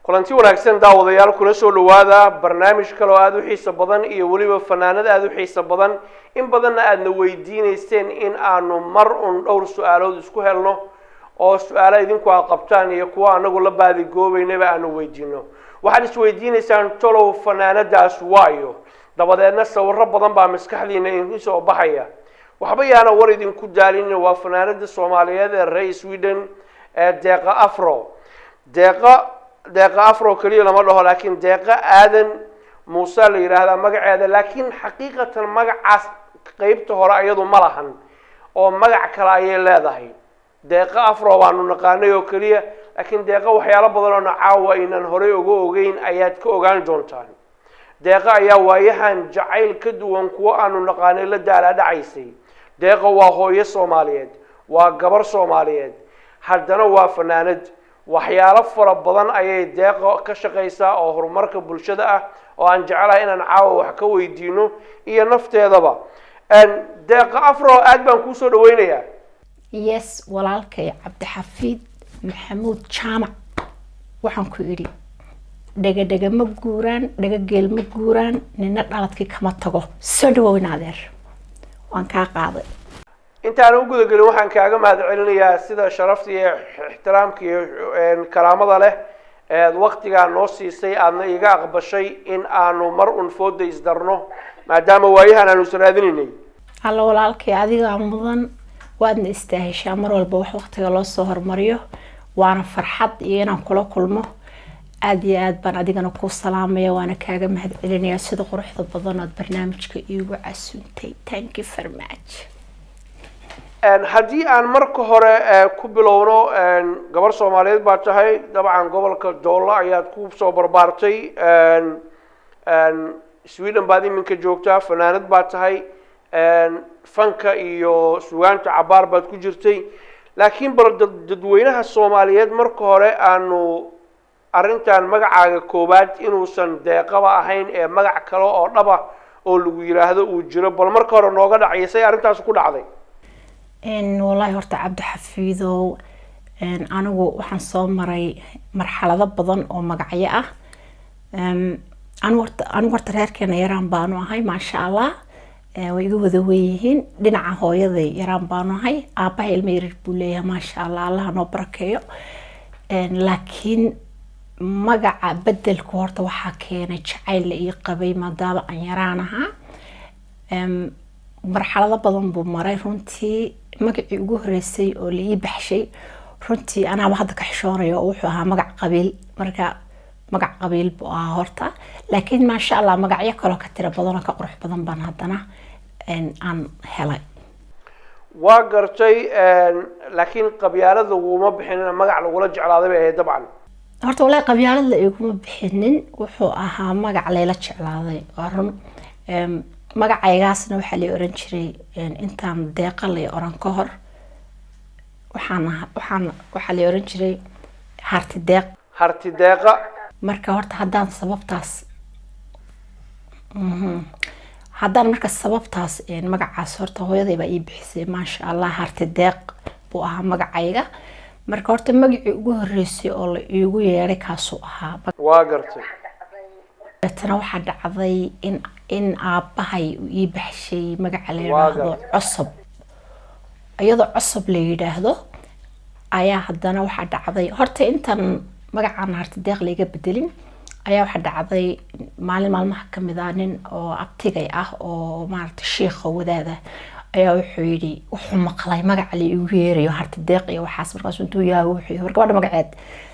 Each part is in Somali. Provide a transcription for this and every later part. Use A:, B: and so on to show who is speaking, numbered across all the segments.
A: Kulanti wanaagsan, daawadayaal, kula soo dhawaada barnaamij kale oo aada u xiiso badan iyo weliba fanaanad aada u xiiso badan. In badanna aadna weydiineyseen in aanu mar un dhowr su-aalood isku helno, oo su-aalo idinku aad qabtaan iyo kuwa anagu la baadigoobeynaba aanu weydiino. Waxaad isweydiineysaan, tolow fanaanadaas waayo? Dabadeedna sawiro badan baa maskaxdiina idin soo baxaya. Waxba yaana war idinku daalin, waa fanaanada Soomaaliyeed ee reer Sweden ee Deeqa Afro. Deeqa Afro keliya lama dhaho, laakiin Deeqa Aadan Muuse la yidhaahdaa magaceeda, laakiin xaqiiqatan magacaas qeybta hore ayadu ma lahan oo magac kale ayay leedahay. Deeqa Afro baanu naqaanay oo keliya, laakiin Deeqa waxyaalo badan oo caawa aynan horey uga ogeyn ayaad ka ogaan doontaan. Deeqa ayaa waayahan jacayl ka duwan kuwo aanu naqaanay la daalaadhacaysay. Deeqa waa hooyo Soomaaliyeed, waa gabar Soomaaliyeed, haddana waa fanaanad. Waxyaalo fara badan ayay Deeqa ka shaqaysaa oo horumarka bulshada ah, oo aan jecelahay inaan caawa wax ka weydiino iyo nafteedaba. Deeqa Afro, aad baan kuusoo dhaweynayaa.
B: Yes, walaalkay Cabdixafiid Maxamuud Jaamac, waxaan ku idhi dhegadhega ma guuraan, dhegageel ma guuraan, nina dhaladkii kama tago. Soo dhawow adeer, waan kaa qaaday.
A: Intaan u gudagelin, waxaan kaaga mahad celinayaa sida sharafta iyo ixtiraamka iyo karaamada leh eed waktigaa noo siisay, aadna iga aqbashay in aanu mar un fooda isdarno, maadaama waayahan aanu israadinaynay.
B: Alla walaalkay, adigaa mudan, waadna istaaheshaa mar walba wax waqtiga loo soo hormariyo, waana farxad iyo inaan kula kulmo. Aada iyo aad baan adigana kuu salaamaya, waana kaaga mahad celinayaa sida quruxda badan ood barnaamijka iigu casuuntay. Thank you very much.
A: Haddii aan marka hore ku bilowno, gabar Soomaaliyeed baa tahay, dabcan gobolka Doollo ayaad ku soo barbaartay, Sweden baad iminka joogtaa, fanaanad baad tahay, fanka iyo sugaanta cabaar baad ku jirtay, laakiin bal dadweynaha Soomaaliyeed marka hore aanu arrintan magacaaga koowaad inuusan Deeqaba ahayn ee magac kale oo dhaba oo lagu yidhaahdo uu jiro, bal marka hore nooga dhacay say arrintaas ku dhacday.
B: Wallaahi horta Cabdixafiidow, anigu waxaan soo maray marxalado badan oo magacyo ah. Anigu horta reerkeena yaraan baanu ahay, maasha Allah, way iga wada weyn yihiin. Dhinaca hooyaday yaraan baanu ahay, aabaha ilmo yaryar buu leeyahay, maasha Allah, Allaha noo barakeeyo. Laakiin magaca bedelku horta waxaa keenay jacayl la ii qabay maadaama aan yaraan ahaa. Marxalado badan buu maray runtii. Magacii ugu horeysay oo la ii baxshay, runtii anaaba hadda ka xishoonayo, oo wuxuu ahaa magac qabiil. Marka magac qabiil buu ahaa horta, laakiin maasha Allah magacyo kaloo ka tiro badan oo ka qurux badan baan haddana aan helay.
A: Waa gartay, laakiin qabyaalada laguma bixinin, magac lagula jeclaaday bay ahayd dabcan.
B: Horta walahi qabyaalad la iguma bixinin, wuxuu ahaa magac layla jeclaaday, waa run. Magacaygaasna waxaa lay oran jiray intaan Deeqa lay oran ka hor, waxaan waxaan waxaa lay oran jiray Harti Deeq.
A: Harti Deeqa.
B: Marka horta haddaan sababtaas haddaan marka sababtaas magacaas horta hooyaday baa ii bixisay, maasha Allah, Harti Deeq buu ahaa magacayga. Marka horta magacii ugu horeysay oo la iigu yeedhay kaasuu ahaa.
A: Waa gartay.
B: Deetana waxaa dhacday in aabbahay uu ii baxshay magaca la yidhaahdo Cosob. Iyadoo Cosob la yidhaahdo ayaa haddana waxaa dhacday, horta intan magacan Harti Deeq layga bedelin ayaa waxaa dhacday maalin maalmaha kamid ah, nin oo abtigay ah oo maaragtay shiikha wadaada ayaa wuxuu yidhi, wuxuu maqlay magaca la igu yeerayo Harti Deeq iyo waxaas. Markaas intuu yahay wuxuu yidhi, war gabadha magaceed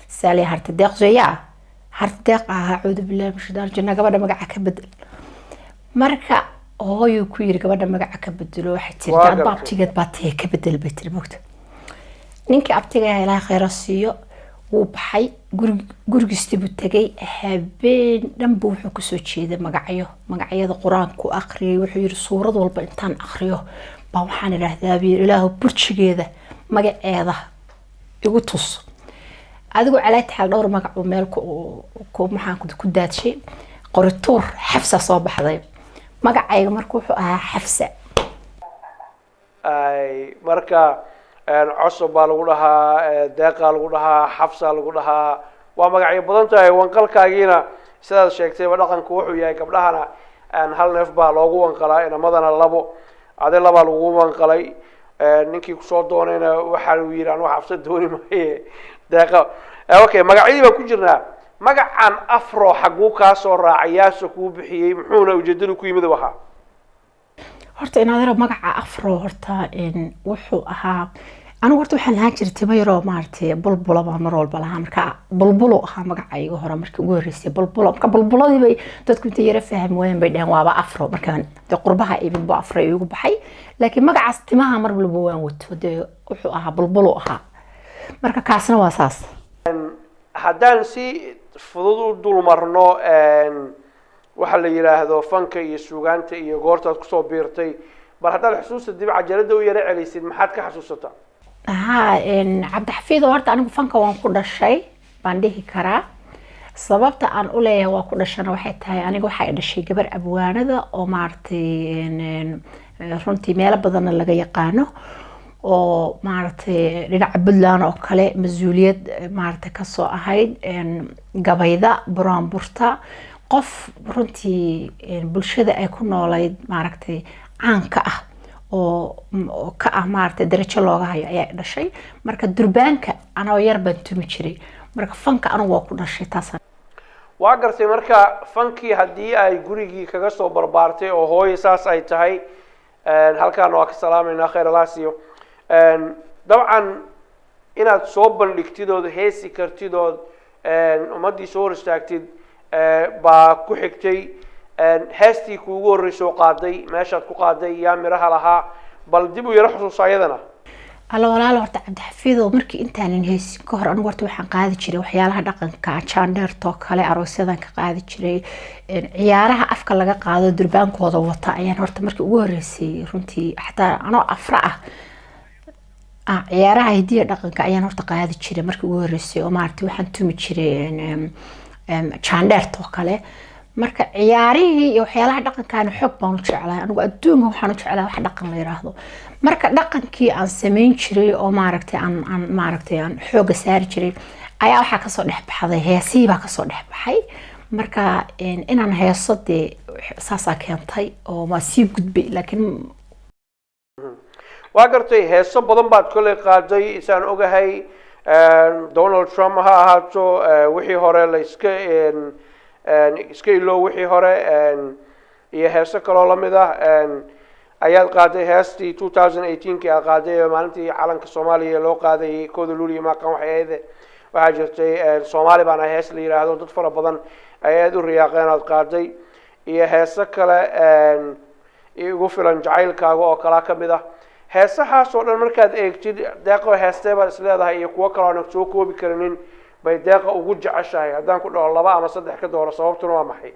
B: saali Harti Deeq soyaa Harti Deeq ahaa, acuudu billahi min shaytaan janna, gabadha magaca ka bedel. Marka hooyuu ku yiri gabadha magaca ka bedelo, waxay tiri adba abtigeed baa tahay, ka bedel bay tiri. Mogta ninkii abtiga Ilaahay khayra siiyo, wuu baxay, gurigiistii buu tegay. Habeen dhanba wuxuu kusoo jeeday magacyo, magacyada Qur-aanku aqriyay. Wuxuu yiri suurad walba intaan aqriyo baa waxaan idhaahdaa buu yiri, Ilaahu burjigeeda magaceeda igu tus. Adigu calaataxaal dhowr magac uu meel ku maxaan ku daadshay, qorituur Xafsa soo baxday. Magacayga marka wuxuu ahaa Xafsa.
A: Ay, marka Cosob baa lagu dhahaa, Deeqaa lagu dhahaa, Xafsaa lagu dhahaa. Waa magacyo badan tahay. Wanqalkaagiina sidaad sheegtayba dhaqanku wuxuu yahay gabdhahana hal neef baa loogu wanqalaa, inamadana labo. Adi labaa lagu wanqalay. Ninkii kusoo doonayna waxa uu yidhi, "Anu Xafsa dooni maaye Deeqa." Okay, magacyadii baan ku jirnaa. Magacan Afro xaguu kaa soo raacay? Yaase kuu bixiyey? Muxuuna ujeedadu ku yimid ahaa?
B: Horta inaadero, magaca Afro horta wuxuu ahaa, anigu horta waxaan lahaan jiray timo yaroo maaragtay bulbula baan mar walba lahaa. Marka Bulbulo ahaa magaca iga hore markii ugu horreysay, Bulbulo. Marka bulbuladii bay dadku intay yara fahmi waayeen bay dhaheen waaba Afro. Markaan dee qurbaha imid bu Afro iigu baxay, laakiin magacaas timaha mar walba waan wato, dee wuxuu ahaa Bulbulo ahaa. Marka kaasna waa saas.
A: Haddaan si fudud u dulmarno waxa la yidhaahdo fanka iyo suugaanta iyo goortaad kusoo biirtay, bal haddaad xusuusta dib cajalada u yaro celisid, maxaad ka xasuusataa?
B: Haa, Cabdixafiid, horta anigu fanka waan ku dhashay baan dhihi karaa. Sababta aan u leeyahay waa ku dhashana waxay tahay, aniga waxaa i dhashay gabar abwaanada oo maaragtay runtii meelo badanna laga yaqaano, oo maaragtay dhinaca Puntland oo kale mas-uuliyad maaragtay kasoo ahayd, gabayda, buraanburta, qof runtii bulshada ay ku noolayd maaragtay caanka ah oo ka ah maaragtay darajo looga hayo ayaa i dhashay. Marka durbaanka anoo yar baan tumi jiray. Marka fanka anigu waa ku dhashay taas.
A: Waa gartay. Marka fankii haddii ay gurigii kaga soo barbaartay oo hooyo saas ay tahay, halkaana waa ka salaameynaa, khayr Allah siiyo. Dabcan inaad soo bandhigtid ood heesi kartid ood ummaddii soo hor istaagtid baa ku xigtay. Heestii kuugu horreysoo qaaday, meeshaad ku qaaday, yaa miraha lahaa? Bal dib u yaro xusuusa ayadana.
B: Alla walaalo, horta Cabdixafiidow, markii intaanan heesin ka hor anigu horta waxaan qaadi jiray waxyaalaha dhaqanka, jaandheertoo kale, aroosyadan ka qaadi jiray, ciyaaraha afka laga qaado durbaankooda wata ayaan horta markii ugu horreysay runtii, xataa anoo Afra ah, ciyaaraha hidiya dhaqanka ayaan horta qaadi jiray markii ugu horreysay, oo maaragtay waxaan tumi jiray jaandheertoo kale. Marka ciyaarihii iyo waxyaalaha dhaqankaana xoog baan u jeclahay anigu. Adduunka waxaan u jeclahay wax dhaqan la yiraahdo. Marka dhaqankii aan sameyn jiray oo maaragtay aan maaragtay aan xooga saari jiray ayaa waxaa kasoo dhex baxday heesihii baa kasoo dhex baxay. Marka inaan heeso dee saasaa keentay oo waa sii gudbay, laakiin
A: Waa gartay. Heeso badan baad kolley qaaday isaan ogahay, Donald Trump ha ahaato, wixii hore la iska ilow, wixii hore iyo heeso kaloo lamid ah ayaad qaaday. Heestii 2018kii aad qaaday ee maalintii calanka Soomaaliya loo qaadayay 1da Luuliya maaqan waxay ahayd, waxaa jirtay Soomaali baan ahay hees la yidhaahdo, dad fara badan ay aada u riyaaqeen aad qaaday, iyo heeso kale, Igu Filan Jacaylkaaga oo kalaa ka mid ah. Heesahaas oo dhan markaad eegtid, Deeqo, heestee baad isleedahay iyo kuwo kaloo aanan soo koobi karinin bay Deeqa ugu jeceshahay? Haddaan ku dhaho laba ama saddex ka dooro, sababtuna waa maxay?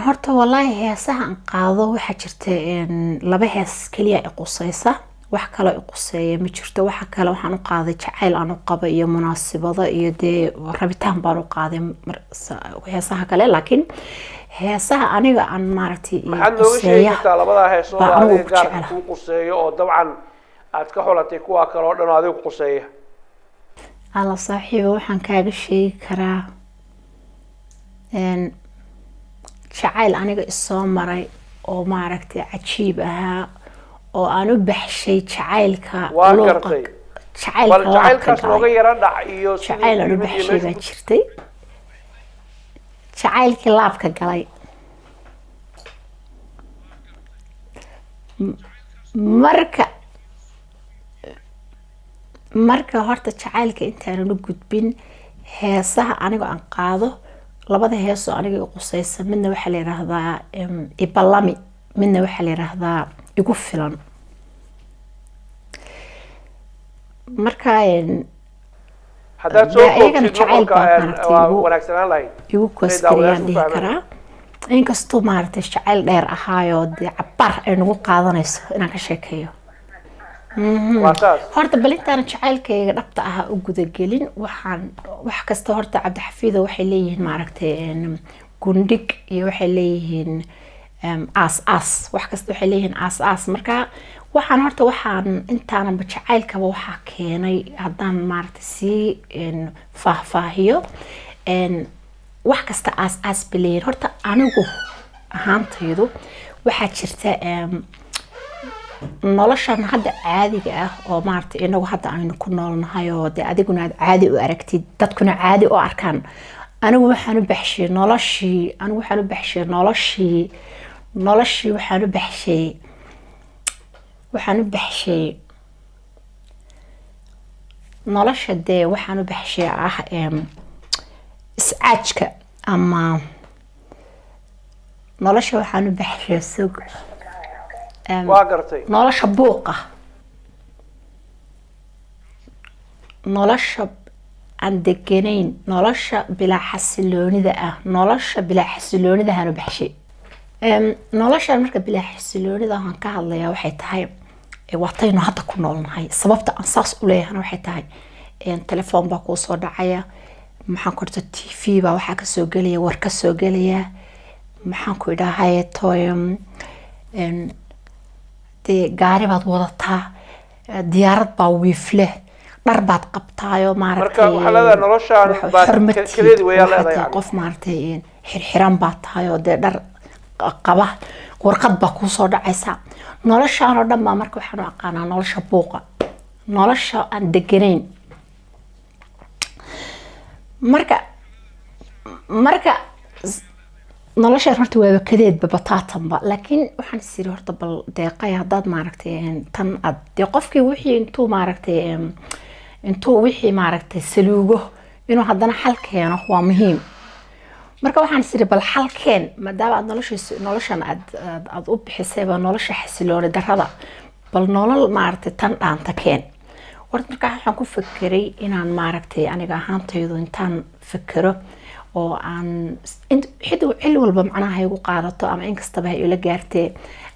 B: Horta wallaahi heesaha aan qaado waxaa jirta laba hees keliya i quseysa, wax kaloo i quseeya ma jirto. Waxa kale waxaan u qaaday jacayl aan u qabo iyo munaasibado iyo dee rabitaan baan u qaaday heesaha kale, laakiin heesaha aniga aan maaragtay i
A: Maxaad nooga sheegi
B: quseeya
A: kartaa labadaa heesood
B: baa
A: oo
B: anigu
A: adiga
B: ku
A: gaarka
B: jecelahay.
A: kuu quseeyo oo dabcan aad ka xulatay kuwa kale oo dhan oo adiga ku quseeya?
B: Alla saaxiiba, waxaan kaaga sheegi karaa jacayl aniga isoo maray oo maaragtay cajiib ahaa oo aan u baxshay jacaylka
A: Waa
B: luuqa
A: gartay.
B: Jacaylka
A: Bal
B: laabka
A: jacaylkaas nooga
B: galay.
A: yaro dhac iyo siduu
B: Jacayl aan u
A: yimid iyo
B: baxshay
A: meesha
B: baa jirtay, jacaylkii laabka galay. Marka horta jacaylka intaanan u gudbin, heesaha aniga aan qaado, labada heesoo aniga i quseysa, midna waxaa la yiraahdaa Ibalami, midna waxaa la yiraahdaa Igu Filan. Marka
A: Haddaad soo
B: dee ayagana
A: koobtid
B: jacayl
A: nuqulka
B: baa maaragtay
A: waa
B: igu
A: wanaagsanaan lahayd
B: igu
A: siday
B: koosgariyaan
A: daawadayaashu u
B: dhihi
A: fahmaan.
B: karaa, inkastoo maaragtay jacayl dheer ahaayoo dee cabaar ay nagu qaadanayso inaan ka sheekeeyo.
A: Waa saas.
B: Horta bal intaan jacaylkayga dhabta ahaa u gudagelin, waxaan wax kasta horta, Cabdixafiido, waxay leeyihiin maaragtay gundhig iyo waxay leeyihiin Aas aas wax kasta waxay leeyihiin aas aas. Marka waxaan horta waxaan intaananba jacaylkaba waxaa keenay, haddaan maaragtay sii faahfaahiyo, wax kasta aas aas bay leeyihiin. Horta anigu ahaantaydu waxaa jirta noloshan hadda caadiga ah oo maaragtay inagu hadda aynu ku noolnahay, oo dee adiguna aad caadi u aragtid, dadkuna caadi u arkaan. Anigu waxaan u baxshay noloshii, anigu waxaan u baxshay noloshii waxaan u baxshay nolosha, dee waxaan u baxshay ah iscaajka ama nolosha waxaan u baxshay sug
A: Waa gartay.
B: Nolosha buuqa, nolosha aan deganayn, nolosha bilaa xasiloonida ah, nolosha bilaa xasiloonidahaan u baxshay. Noloshan marka bilaa xasiloonida aan ka hadlayaa waxay tahay waataynu hadda ku noolnahay. Sababta aan saas u leeyahana waxay tahay telefoon baa kuu soo dhacaya, maxaan ku dhahda, TV baa waxaa kasoo gelaya, war kasoo gelaya, maxaan ku idhahay toy, dee gaari baad wadataa, diyaarad baa wiifle, dhar baad qabtaayo.
A: Marka waxaa leedahay noloshaan baad kaleedi weeyaa leedahay yani.
B: Qof maaragtay xirxiran baa tahay oo dee dhar qaba, warqad baa kuusoo dhacaysa. Noloshaan oo dhan baa marka waxaan u aqaanaa nolosha buuqa, nolosha aan deganayn. Marka noloshaan horta waaba kadeedba bataatanba, laakiin waxaan is iri horta bal deeqay haddaad maaragtay tan aad dee qofkii wixii intuu maaragtay intuu wixii maaragtay saluugo inuu haddana xal keeno waa muhiim. Marka waxaan is iri bal xal keen, maadaama aad noloshiis noloshan aad u bixisayba nolosha xasilooni darrada, bal nolol maaragtay tan dhaanta keen horta. Markaa waxaan ku fekeray inaan maaragtay aniga ahaantaydu intaan fekero oo aan xilli walba macnaha ha igu qaadato ama inkastaba ha ila gaartee,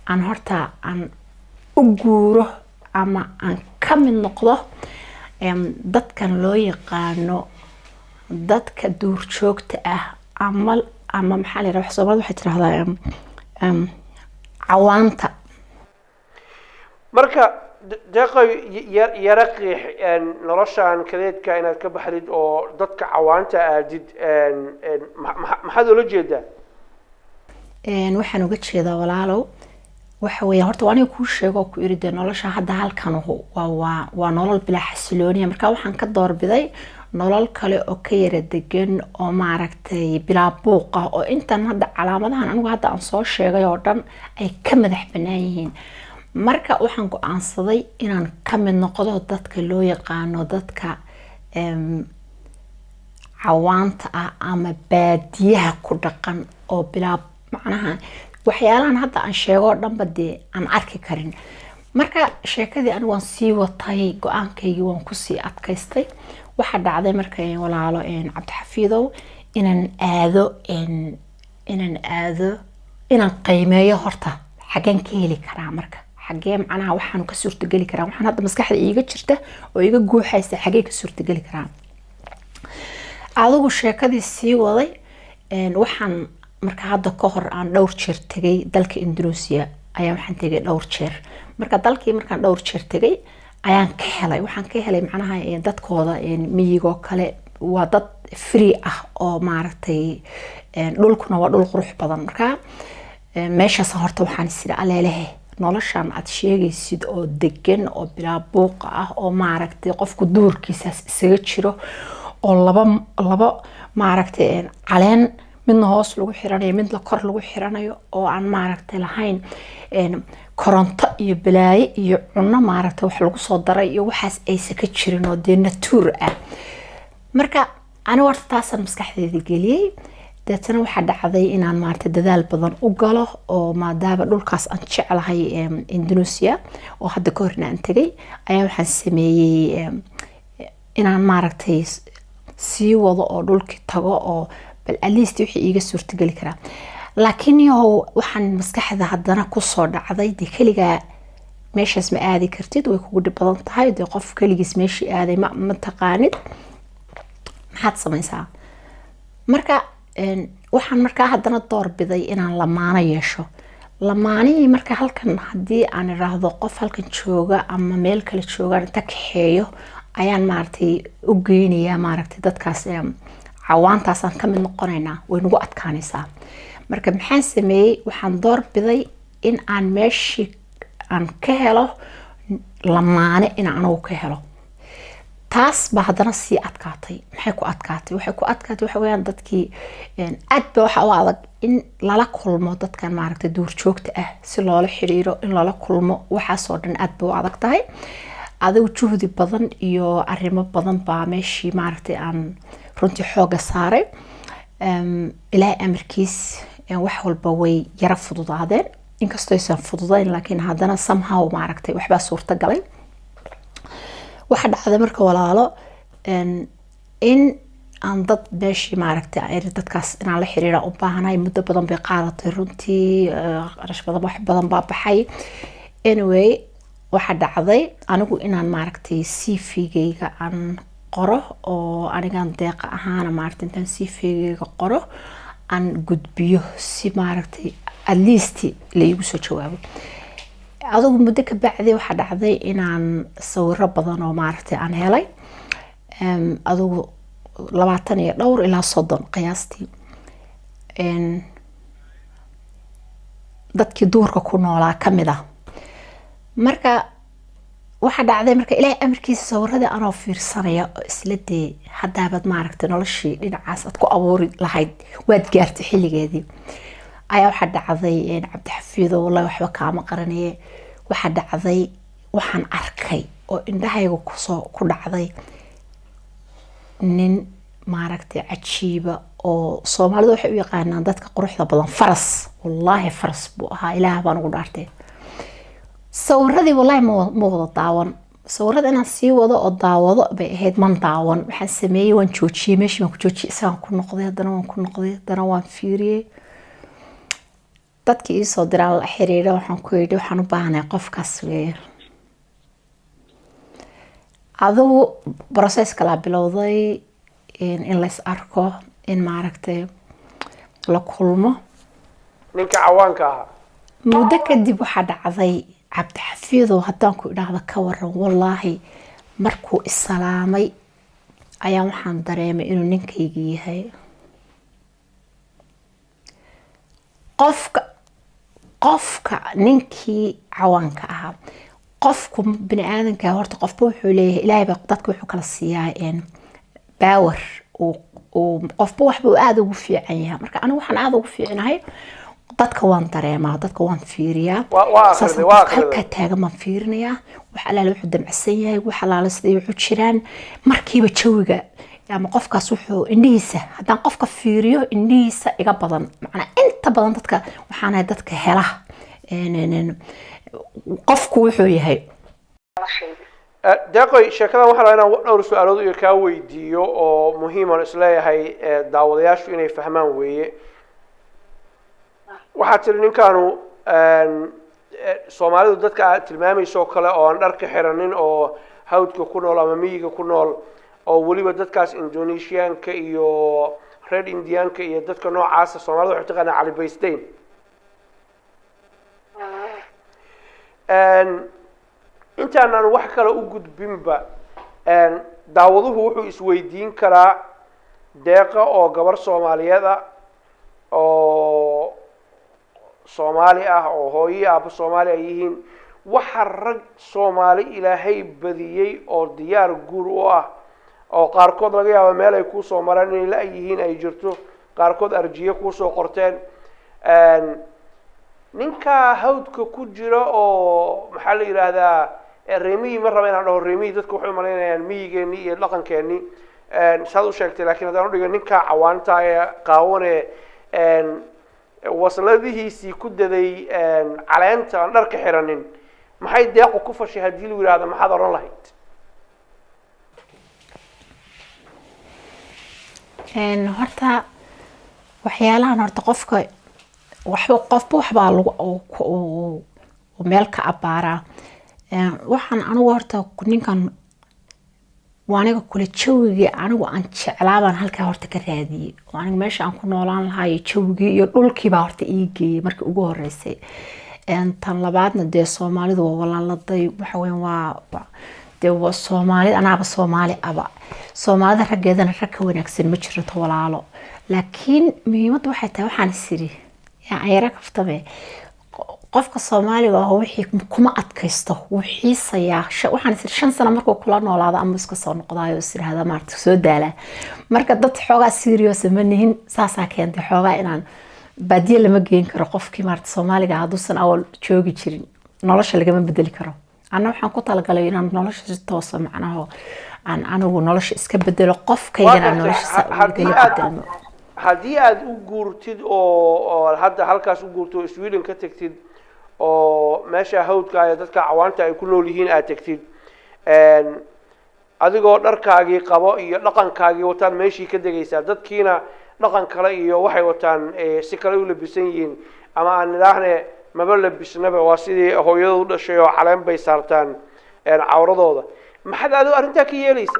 B: aan horta aan u guuro ama aan ka mid noqdo dadkan loo yaqaano dadka duurjoogta ah ama maxaa la yidhaha, Soomaalida waxay tirahdaa cawaanta.
A: Marka Deeqay, yara qiix noloshan kadeedka inaad ka baxdid oo dadka cawaanta aadid, maxaad ula jeedaa?
B: Waxaan uga jeedaa, walaalow, waxa weeye horta waa aniga kuu sheego oo ku iri dee nolosha hadda halkan waa nolol bilaa xasilooniya. Marka waxaan ka doorbiday nolol kale oo ka yara degan oo maaragtay bilaa buuq ah, oo intan hadda calaamadahan anigu hadda aan soo sheegay oo dhan ay ka madax banaan yihiin. Marka waxaan go-aansaday inaan ka mid noqdo dadka loo yaqaano dadka cawaanta ah ama baadiyaha ku dhaqan, oo bilaa macnaha waxyaalahan hadda aan sheego oo dhanba dee aan arki karin. Marka sheekadii anigu waan sii watay, go-aankaygii waan kusii adkaystay. Waxaa dhacday marka, walaalo Cabdixafiidow, inaan aado inaan qiimeeyo horta xageen ka heli karaa, marka xagee macnaha waxaan ka suurtageli karaa, waxaan hadda maskaxda iiga jirta oo iga guuxaysa xagee ka suurtageli karaa. Adigu sheekadii sii waday, waxaan marka hadda ka hor aan dhowr jeer tegay dalka Indonesia ayaa waxaan tegay dhowr jeer. Marka dalkii markaan dhowr jeer tegay ayaan ka helay, waxaan ka helay macnaha dadkooda miyigoo kale waa dad free ah oo maaragtay dhulkuna waa dhul qurux badan. Marka meeshaas horta waxaan isiri aleelehe noloshan aad sheegaysid oo degan oo bilaa buuqa ah oo maaragtay qofku duurkiisaas isaga jiro oo laba laba maaragtay caleen midna hoos lagu xiranayo, midna kor lagu xiranayo, oo aan maaragtay lahayn koronto iyo balaayo iyo cunno maaragtay wax lagu soo daray iyo waxaas aysan ka jirin oo dee natuur ah. Marka anigu horta taasaan maskaxdeeda geliyey. Deetana waxaa dhacday inaan maaragtay dadaal badan u galo, oo maadaama dhulkaas aan jeclahay Indonesia oo hadda ka horna aan tegay, ayaa waxaan sameeyey inaan maaragtay sii wado oo dhulkii tago oo bal at least wixii iiga suurtageli karaa. Laakiin yahow, waxaan maskaxda haddana kusoo dhacday dee keligaa meeshaas ma aadi kartid, way kugu dhib badan tahay. Dee qof keligiis meeshii aaday ma taqaanid, maxaad samaysaa? Marka waxaan markaa haddana doorbiday inaan lamaano yeesho. Lamaanihii marka halkan haddii aan iraahdo qof halkan jooga ama meel kale joogaan inta kaxeeyo ayaan maaragtay u geynayaa, maaragtay dadkaas cawaantaasaan ka mid noqonaynaa, way nagu adkaanaysaa. Marka maxaan sameeyey? Waxaan doorbiday in aan meeshii aan ka helo lamaane in anigu ka helo. Taas baa haddana sii adkaatay. Maxay ku adkaatay? Waxay ku adkaatay waxa weeyaan dadkii aad ba waxa u adag in lala kulmo dadkan maaragtay duurjoogta ah, si loola xiriiro, in lala kulmo, waxaasoo dhan aad ba u adag tahay. Adigu juhdi badan iyo arrimo badan baa meeshii maaragtay aan runtii xooga saaray. Ilaahay amarkiis wax walba way yara fududaadeen, inkastoo aysan fududayn, laakiin haddana somehow maaragtay waxbaa suurta galay. Waxa dhacday marka, walaalo, in aan dad meeshii maaragtay aan iri dadkaas inaan la xiriira u baahanahay. Muddo badan bay qaadatay runtii, qarash badan, wax badan baa baxay. Anyway, waxa dhacday anigu inaan maaragtay CV-gayga aan qoro oo anigaan Deeqa ahaana maaragtay intaan CV-gayga qoro aan gudbiyo si maaragtay at least la iigu soo jawaabo. Adigu muddo ka bacdi waxaa dhacday inaan sawiro badan oo maaragtay aan helay, adigu 20 iyo dhowr ilaa 30 qiyaastii, dadkii duurka ku noolaa kamid ah. Marka waxaa dhacday marka Ilaahay amarkiisa sawiradii anoo fiirsanaya oo isla dee haddaabaad maaragtay noloshii dhinacaas aad ku abuuri lahayd waad gaartay xilligeedii, ayaa waxaa dhacday, Cabdixafiido, wallahi waxba kaama qaranaye, waxaa dhacday waxaan arkay oo indhahayga kusoo ku dhacday nin maaragtay cajiiba oo Soomaalida waxay u yaqaanaan dadka quruxda badan faras. Wallaahi faras buu ahaa, Ilaah baan ugu dhaartay. Sawiradii wallaahi ma wada daawan. Sawirada inaan sii wado oo daawado bay ahayd, man daawan. Waxaan sameeyey, waan joojiyey, meeshii baan ku joojiyey. Isagaan ku noqday, haddana waan ku noqday, haddana waan fiiriyey. Dadkii iisoo diraan la xiriira, waxaan ku yidhi waxaan u baahanahay qofkaas weeye. Adigu process kalaa bilowday in lays arko, in maaragtay la kulmo.
A: Ninka cawaanka ahaa.
B: Muddo kadib waxaa dhacday, Cabdixafiidow, haddaan ku idhaahdo ka waran, wallaahi markuu isalaamay ayaa waxaan dareemay inuu ninkaygi yahay. Qofka ninkii cawaanka ahaa, qofku bini aadanka horta qofba wuxuu leeyahay, Ilaahay baa dadka wuxuu kala siiyaa power uu qofba waxba uu aada ugu fiican yahay. Marka anigu waxaan aada ugu fiicnahay dadka waan dareemaa, dadka waan fiiriyaa.
A: Waa
B: Saasaan
A: akhriday, waa
B: qofka halkaa
A: akhriday.
B: taagan baan fiirinayaa, wax alaale wuxuu damacsan yahay, wax alaale siday wuxuu jiraan markiiba jawiga ama qofkaas wuxuu indhihiisa, haddaan qofka fiiriyo indhihiisa iga badan. Macnaa inta badan dadka waxaan ahay dadka hela qofku wuxuu yahay.
A: Deeqoy, sheekadan waxaa rabaa inaan dhowr su-aalood iyo kaa weydiiyo oo muhiim aan isleeyahay daawadayaashu inay fahmaan weeye. Waxaad tiri ninkaanu Soomaalidu dadka aad tilmaamayso oo kale oo aan dharka xiranin oo hawdka ku nool ama miyiga ku nool, oo weliba dadkaas Indonesiyaanka iyo Red Indianka iyo dadka noocaasa Soomaalida waxay taqaanaa Cali Baystein. Intaanaan wax kale u gudbinba, daawaduhu wuxuu isweydiin karaa Deeqa oo gabar Soomaaliyeed ah oo Soomaali ah oo hooyo aaba Soomaali ay yihiin, waxa rag Soomaali Ilaahay badiyey oo diyaar guur u ah oo qaarkood laga yaabo meel ay kuusoo mareen inay la yihiin ay jirto, qaarkood arjiye kuusoo qorteen, ninkaa hawdka ku jira oo maxaa la yidhaahdaa reemiyi, ma raba inaan dhaho reemiyi, dadka waxay umalaynayaan miyigeennii iyo dhaqankeennii saad u sheegtay, laakiin haddaan udhigo ninkaa cawaanta ee qaawane wasladihiisii ku daday caleenta aan dharka xiranin, maxay Deequ ku fashay haddii lagu yidhahdo, maxaad odhan lahayd?
B: Horta waxyaalahan horta qofka waxba qofba waxbaa lagu meel ka abbaaraa. Waxaan anigu horta ninkan Waa aniga kule, jawigii anigu aan jeclaabaan halkaa horta ka raadiyey, oo aniga meesha aan ku noolaan lahaa iyo jawigii iyo dhulkiibaa horta ii geeyey markii ugu horeysay. Tan labaadna dee Soomaalidu waa walaaladay. Waxa weyan waa dee waa Soomaali, anaaba Soomaali aba. Soomaalida raggeedana rag ka wanaagsan ma jirto, walaalo. Laakiin muhiimadda waxay tahay, waxaan isiri yaa ayara kaftame, qofka Soomaaliga ah wixii kuma adkaysto, wuu xiisayaa. Waxaan isiri 5 sano markuu kula noolaado ama iska soo noqdaayo, is yiraahda maarata soo daalaa. Marka dad xoogaa serious ma nihin, saasaa keentay xoogaa inaan baadiye lama geen karo qofkii maarata Soomaaliga hadduusan awal joogi jirin, nolosha lagama bedeli karo. Anna waxaan ku talagalay inaan nolosha si toosa, macnaha aan anigu nolosha iska bedelo, qofkaygana aan nolosha igala bedelmo.
A: Haddii aada u guurtid oo hadda halkaas u guurto oo Sweden ka tegtid oo meesha hawdka iyo dadka cawaanta ay ku nool yihiin aad tegtid, adigoo dharkaagii qabo iyo dhaqankaagii wataan meeshii ka degaysaa, dadkiina dhaqan kale iyo waxay wataan, si kale u labisan yihiin, ama aan nidhaahne maba labisnaba, waa sidii hooyada u dhashay oo caleen bay saartaan cawradooda, maxaad adigo arrintaa ka yeelaysa?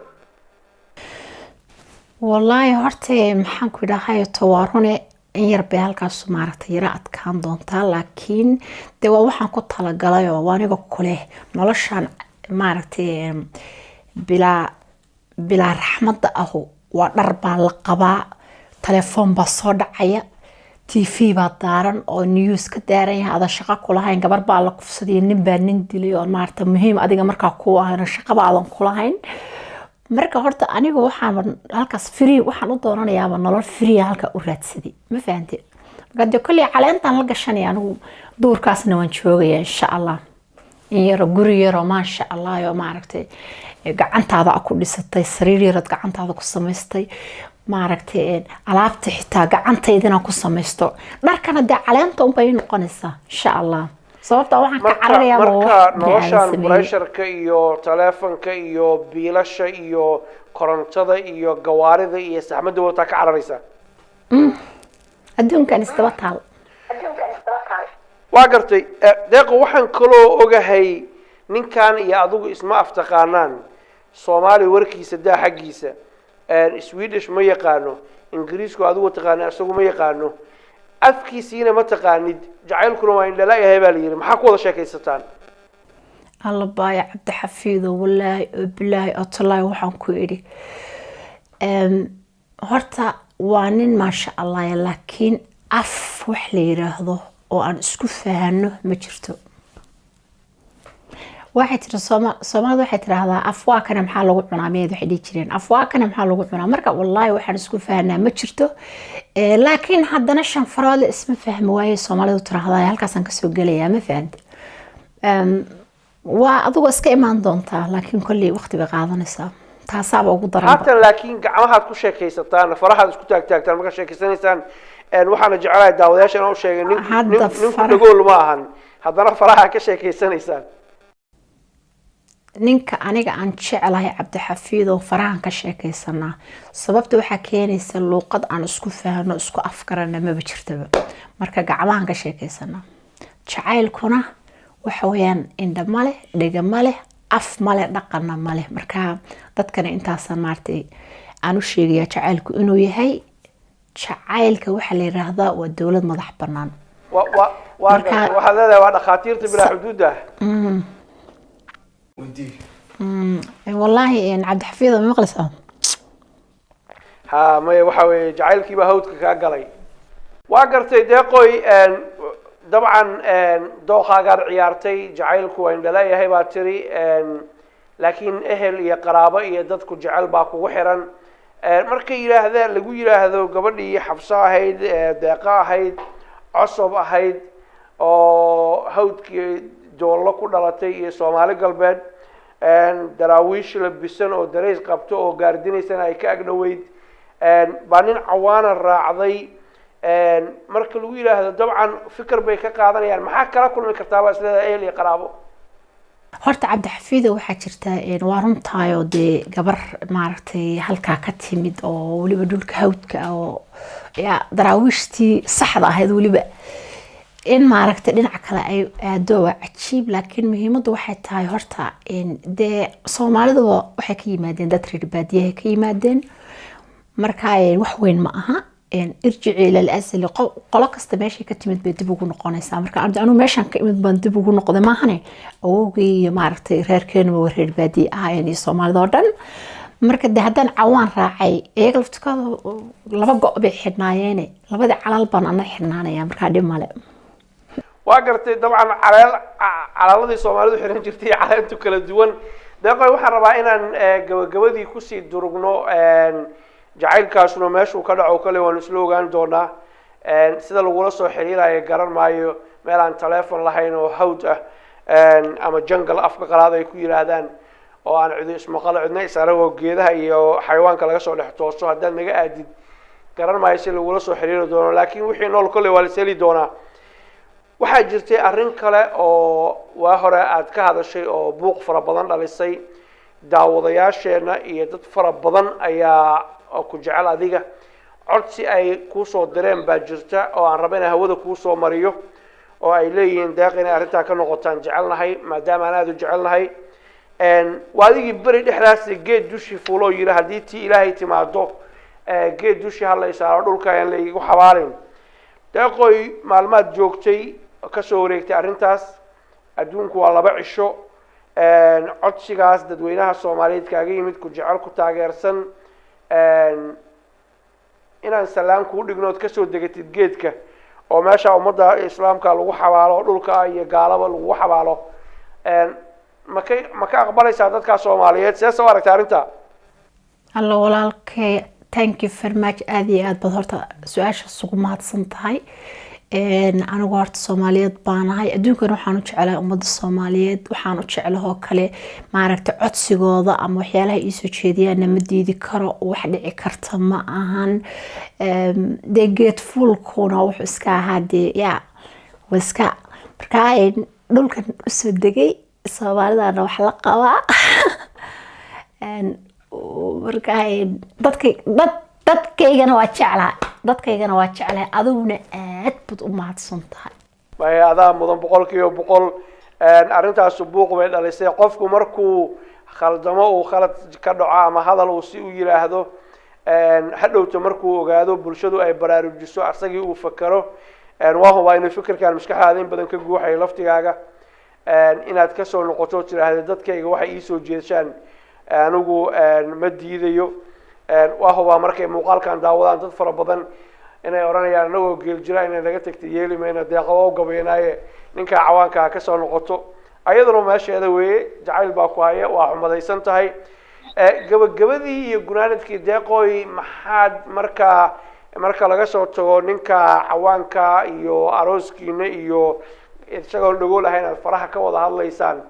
B: Wallaahi horta maxaan ku idhahay to, waa rune, in yar bay halkaas maaragtay yara adkaan doontaa, laakiin dee waa waxaan ku talagalay oo waa aniga kuleh noloshan maaragtay bilaa raxmadda ahu. Waa dhar baa la qabaa, telefoon baa soo dhacaya, TV baa daaran oo news ka daaran yahay, adan shaqo kulahayn, gabar baa la kufsaday, nin baa nin dilay oo maarata muhiim adiga markaa ku ahayn, shaqaba aadan kulahayn. Marka horta aniga waxaan halkaas free waxaan u doonanayaaba nolol free halkaa u raadsaday, ma fahante? Marka dee kolley caleentaan la gashanaya anigu, duurkaasna waan joogaya insha Allah. In yaro guri yaroo maasha Allah oo maaragtay gacantaada ku dhisatay, sariir yarood gacantaada ku samaystay, maaragtay alaabta xitaa gacantaydana ku samaysto, dharkana dee caleenta unbay noqonaysaa insha Allah. Sababta waxaan ka cararayaa
A: Marka noloshan pressureka iyo telefonka iyo biilasha iyo korontada iyo gawaarida iyo saxmadda wataa ka cararaysaa?
B: Adduunkan isdaba taal.
A: Waa gartay. Deeqo, waxaan kaloo ogahay ninkan iyo adigu isma aftaqaanaan. Soomaali warkiisa daa xaggiisa, Swedish ma yaqaano, Ingiriisku adigu taqaana, isagu ma yaqaano, afkiisiina ma taqaanid, jacaylkuna waa indhala yahay baa la yidhi. Maxaa ku wada sheekaysataan?
B: Alla baaya Cabdixafiido, wallaahi oo bilaahi oo tallaahi, waxaan ku idhi horta waa nin maasha Allah, laakiin af wax la yiraahdo oo aan isku fahano ma jirto. Waxay tiri Soomaalida waxay tiraahdaa afwaakana maxaa lagu cunaa, miyayd waxay dhihi jireen afwaakana maxaa lagu cunaa. Marka wallaahi waxaan isku fahanaa ma jirto. Laakiin haddana shan farood isma fahmi waaye Soomaalidu tiraahdaa, halkaasaan kasoo gelayaa, ma fahamte? Waa adigoo iska imaan doontaa, laakiin kolley waqti bay qaadanaysaa, taasaaba ugu daran.
A: Haatan laakiin gacmahaad ku sheekaysataan, farahaad isku taagtaagtaan markaad sheekaysanaysaan. Waxaana jecelahay daawadayaasha inaan u sheegay ninku dhagool ma ahan, haddana faraha ka sheekaysanaysaan.
B: Ninka aniga aan jeclahay, Cabdixafiidoo, farahan ka sheekaysanaa. Sababta waxaa keenaysa luuqad aan isku fahno, isku afgarana maba jirtaba. Marka gacmahan ka sheekaysanaa. Jacaylkuna waxa weyaan indha male, dhega male, af male, dhaqanna male. Marka dadkana intaasaan maaragtay aan u sheegaya jacaylku inuu yahay, jacaylka waxaa la yiraahdaa waa dowlad madax banaan.
A: Waxaad leedahay waa dhakhaatiirta bilaa xuduud ah.
B: Wallaahi Cabdixafiid, ma maqlaysaa?
A: Ha, maya, waxa weeye jacaylkiibaa hawdka kaa galay. Waa gartay. Deeqoy, dabcan dooqaagaad ciyaartay, jacaylku waa indhaleeyahay baa tiri, laakiin ehel iyo qaraabo iyo dadku jecel baa kugu xiran. Markay yidhaahdeen, lagu yidhaahdo gabadhii Xabso ahayd, Deeqo ahayd, Cosob ahayd, oo hawdkii Doollo ku dhalatay iyo Soomaali Galbeed, Daraawiish labisan oo darays qabto oo gaardinaysana ay ka agdhoweyd, baa nin cawaana raacday, marka lagu yidhaahdo dabcan fikir bay ka qaadanayaan. Maxaa kala kulmi kartaa baa isleedahay ehel iyo qaraabo?
B: Horta Cabdixafiido, waxaa jirta, waa runtaayoo dee gabar maaragtay halkaa ka timid oo weliba dhulka hawdka ah oo ya Daraawiishtii saxda ahayd weliba. In maaragtay dhinaca kale ay aado waa cajiib, laakiin muhiimaddu waxay tahay horta dee Soomaaliduba waxay ka yimaadeen dad reer baadiyahay ka yimaadeen. Marka wax weyn ma aha. Irjici ila al-asali, qolo kasta meeshay ka timid bay dib ugu noqonaysaa. Marka anigu meeshaan ka imid baan dib ugu noqday maahane, awowgii iyo maaragtay reerkeenuba waa reer baadiye ahaayeen iyo Soomaalida oo dhan. Marka de haddaan cawaan raacay, iyaga laftikooda laba go' bay xidhnaayeene, labadii calal baan ana xidhnaanaya. Markaa dhib male.
A: Waa gartay. Dabcan caleel calaaladii Soomaalidu xiran jirtay iyo caleentu kala duwan. Deeqoy, waxaan rabaa inaan gabagabadii kusii durugno. Jacaylkaasuna meeshuu ka dhaco kale waanu isla ogaan doonaa. Sida lagula soo xiriirayo garan maayo, meel aan telephone lahayn oo hawd ah ama jungle afka qalaad ay ku yidhaahdaan, oo aan cidi ismaqalo, cidna is aragoo, geedaha iyo xayawaanka laga soo dhex tooso haddaad naga aadid, garan maayo si lagula soo xiriiri doono, laakiin wixii nool kolley waa la is heli doonaa. Waxaa jirtay arrin kale oo waa hore aad ka hadashay oo buuq fara badan dhalisay. Daawadayaasheenna iyo dad fara badan ayaa ku jecel adiga, codsi ay kuusoo direen baa jirta oo aan raba inaan hawada kuusoo mariyo, oo ay leeyihiin Deeq inay arrintaa ka noqotaan jecelnahay, maadaama aan aada u jecelnahay. Waa adigii beri dhexdaas geed dushii fuuloo yidhi, haddii tii Ilaahay timaado, geed dushii hala isaaro, dhulka ayaan la igu xabaalin. Deeqoy, maalmaad joogtay kasoo wareegtay arrintaas. Adduunku waa laba cisho. Codsigaas dadweynaha Soomaaliyeed kaaga yimid, ku jecel, ku taageersan, inaan salaan kuu dhigno ood kasoo degatid geedka oo meesha ummadda islaamka lagu xabaalo, dhulka iyo gaalaba lagu xabaalo, maka aqbalaysaa dadkaa Soomaaliyeed? See soo aragtay arrinta?
B: Alla walaalkay, thank you very much. Aada iyo aad baad horta su-aashaas ugu mahadsan tahay. Anigu horta Soomaaliyeed baanahay. Adduunkan waxaan u jeclahay ummadda Soomaaliyeed. Waxaan u jeclahoo kale maaragtay codsigooda ama waxyaalaha iisoo jeediyaana ma diidi karo, wax dhici karta ma ahan. Dee geed fuulkuna wuxuu iska ahaa dee ya waa iska markaa dhulkan usoo degay, Soomaalidana wax la qabaa. Markaa dadka dad dadkaygana waa jeclahay, dadkaygana waa jeclahay. Adiguna aad baad u mahadsan tahay.
A: May, adaa mudan 100%. Arrintaasu buuq bay dhalisay. Qofku markuu khaldamo, uu khalad ka dhaco ama hadal uu si u yiraahdo, hadhowta markuu ogaado, bulshadu ay baraarujiso, asagii uu fakero. Waa hubaa inuu fikirkan maskaxdaada in badan ka guuxayo laftigaaga, inaad kasoo noqoto oo tiraahda dadkayga waxay iisoo jeeshaan anigu ma diidayo. Waa hubaa markay muuqaalkan daawadaan dad fara badan inay odhanayaan, anagoo geel jira inay naga tagtay yeeli mayna, Deeqa waa u gabaynaaye, ninkaa cawaanka ha kasoo noqoto. Ayaduna meesheeda weeye, jacayl baa ku haya, waa xumadaysan tahay. Gabagabadii iyo gunaanadkii, Deeqooy, maxaad markaa, marka laga soo tago ninka cawaanka iyo arooskiina iyo isagoon dhagool ahayn aad faraha ka wada hadlaysaan,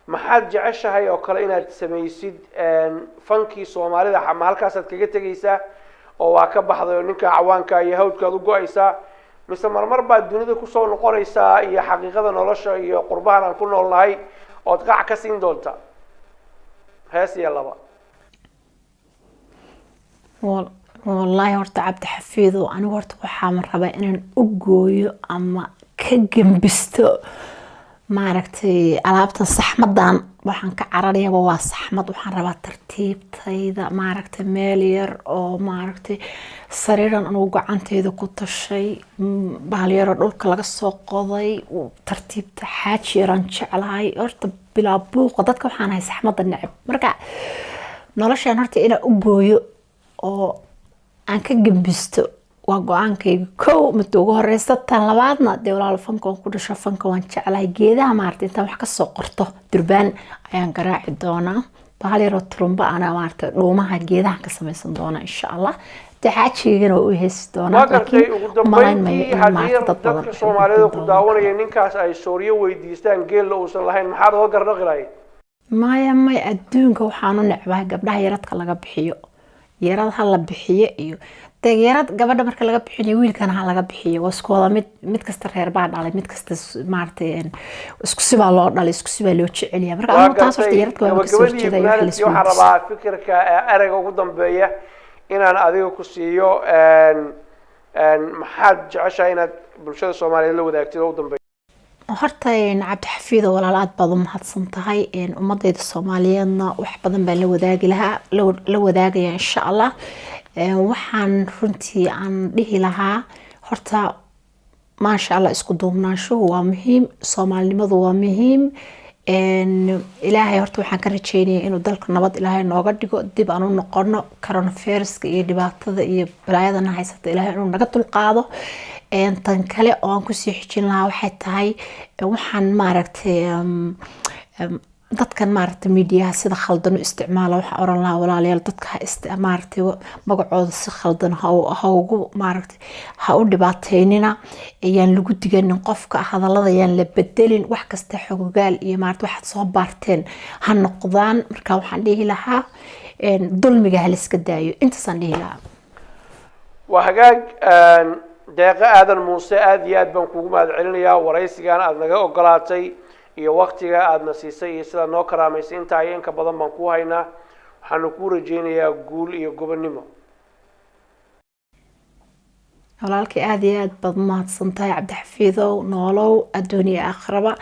A: maxaad jeceshahay oo kale inaad samaysid? Fankii Soomaalida ma halkaasaad kaga tegaysaa oo waa ka baxday oo ninka cawaanka iyo hawdkaad u go-aysaa, mise marmar baad dunida kusoo noqonaysaa iyo xaqiiqada nolosha iyo qurbahan aan ku noolnahay ood qac ka siin doonta hees iyo laba?
B: Wallaahi horta Cabdi Xafiido, anigu horta waxaan rabaa inaan u gooyo ama ka gembisto maaragtay alaabtan saxmadan. Waxaan ka cararayaba waa saxmad. Waxaan rabaa tartiibtayda, maaragtay meel yar oo maaragtay sariiran anugu gacantayda ku tashay, bahal yaroo dhulka laga soo qoday, tartiibta xaaji yaraan jeclahay horta, bilaa buuqa. Dadka waxaan ahay saxmada neceb. Marka noloshan horta inaan u gooyo oo aan ka gembisto waa go-aankayga kow, midda ugu horeysa. Tan labaadna dee walaalo, fanka waan ku dhasho, fanka waan jeclahay. Geedaha maarata intaan wax kasoo qorto, durbaan ayaan garaaci doonaa, bahal yaroo turumba ana maarata dhuumaha geedahan ka samaysan doonaa, insha Allah. Dee xaajigaygana waa u heesi doonaa.
A: Waa gartay. Ugu
B: Malayn mayo
A: dambeyntii,
B: in
A: haddii
B: maarata dad badan
A: dadka
B: ay u
A: Soomaalida ku
B: gudbin doonaan.
A: daawanaya ninkaas ay sooryo weydiistaan, geella uusan lahayn, maxaad oga gardhaqi lahayd?
B: Maya, maya, adduunka waxaan u necbahay gabdhaha yaradka laga bixiyo. Yarad ha la bixiyo iyo dee yarad gabadha marka laga bixinayo, wiilkana ha laga bixiyo, waa isku wada mid. Mid kasta reer baa dhalay, mid kasta maaragtay isku sibaa loo dhalay, isku sibaa loo jecelyahay. Marka
A: Waa
B: anigu taas horta
A: gartay.
B: yaradka waaba kasoo
A: Gabagabadii
B: horjeedaya wax la
A: gunaanadkii, waxaan
B: isweydiisto.
A: rabaa fikirka ereyga ugu dambeeya inaan adiga ku siiyo. Maxaad jeceshahay inaad bulshada Soomaaliyeed la wadaagtid oo u dambeeya?
B: Horta Cabdixafiido walaal, aad baad u mahadsan tahay. Ummadayda Soomaaliyeedna wax badan baan la wadaagi lahaa, la wadaagaya insha Allah. Waxaan runtii aan dhihi lahaa horta, maasha Allah, isku duubnaanshuhu waa muhiim, soomaalinimadu waa muhiim. Ilaahay horta waxaan ka rajeynaya inuu dalka nabad Ilaahay nooga dhigo, dib aan u noqono coronaviruska iyo dhibaatada iyo balaayadana haysata Ilaahay inuu naga dulqaado. Tan kale oo aan kusii xijin lahaa waxay tahay, waxaan maaragtay dadkan maaragtay miidiyaha sida khaldan u isticmaala, waxaan oran lahaa, walaalayaal, dadka ha maaragtay magacooda si khaldan ha ugu maaragtay ha u dhibaateynina, ayaan lagu diganin qofka, hadallada ayaan la bedelin, wax kasta xogogaal iyo maaragtay waxaad soo baarteen ha noqdaan. Marka waxaan dhihi lahaa, dulmiga ha la iska daayo. Intaasaan dhihi lahaa.
A: Waa hagaag. Deeqo Aadan Muuse, aada iyo aad baan kugu mahad celinayaa waraysigan aada naga ogolaatay iyo waktiga aadna siisay iyo sidaad noo karaamaysay. Intaa iyo inka badan baan kuu haynaa. Waxaanu kuu rajeynayaa guul iyo gobonnimo.
B: Walaalkii, aada iyo aad baad umahadsan tahay Cabdixafiidow. Noolow adduun iyo aakhiraba.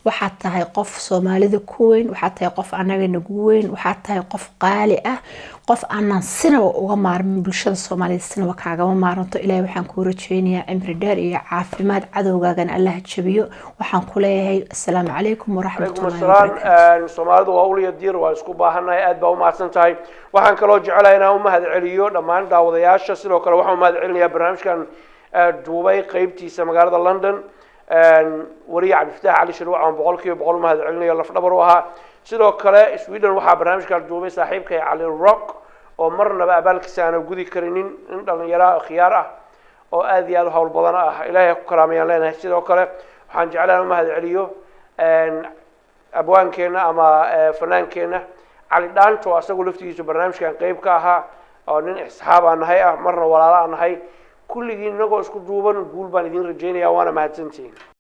B: Waxaad tahay qof Soomaalida ku weyn, waxaad tahay qof anaga nagu weyn, waxaad tahay qof qaali ah, qof aanan sinaba uga maarmin. Bulshada Soomaalida sinaba kaagama maaranto. Ilaahay waxaan kuu rajeynayaa cimri dheer iyo caafimaad, cadowgaagana Allaha jabiyo. Waxaan ku leeyahay asalaamu calaykum
A: calaykum
B: waraxmatullahi
A: asalaam
B: wabarakaatu.
A: Soomaalidu waa uliya diir, waa isku baahannahay. Aad baa umahadsan tahay. Waxaan kaloo jecelahay inaan umahad celiyo dhammaan daawadayaasha. Sidoo kale waxaan umahad celinayaa barnaamijkan duubay qeybtiisa magaalada London, wariye Cabdifataax Cali Shirwac, aan 100% umahad celinayo, lafdhabar u ahaa. Sidoo kale Sweden waxaa barnaamijkan duubay saaxiibkay Cali Rock, oo marnaba abaalkiisa aana gudi karinin, nin dhalinyaro khiyaar ah oo aad iyo aad u hawl badan ah. Ilaahay ha ku karaamayaan leenahay. Sidoo kale waxaan jeclahay in umahad celiyo abwaankeena ama fanaankeenna Cali Dhaanto, asagoo laftigiisu barnaamijkan qeyb ka ahaa, oo nin asxaab aan nahay ah, marna walaalo aan nahay. Kulligii inagoo isku duuban guul baan idiin rajeynaya, waana mahadsantihiin.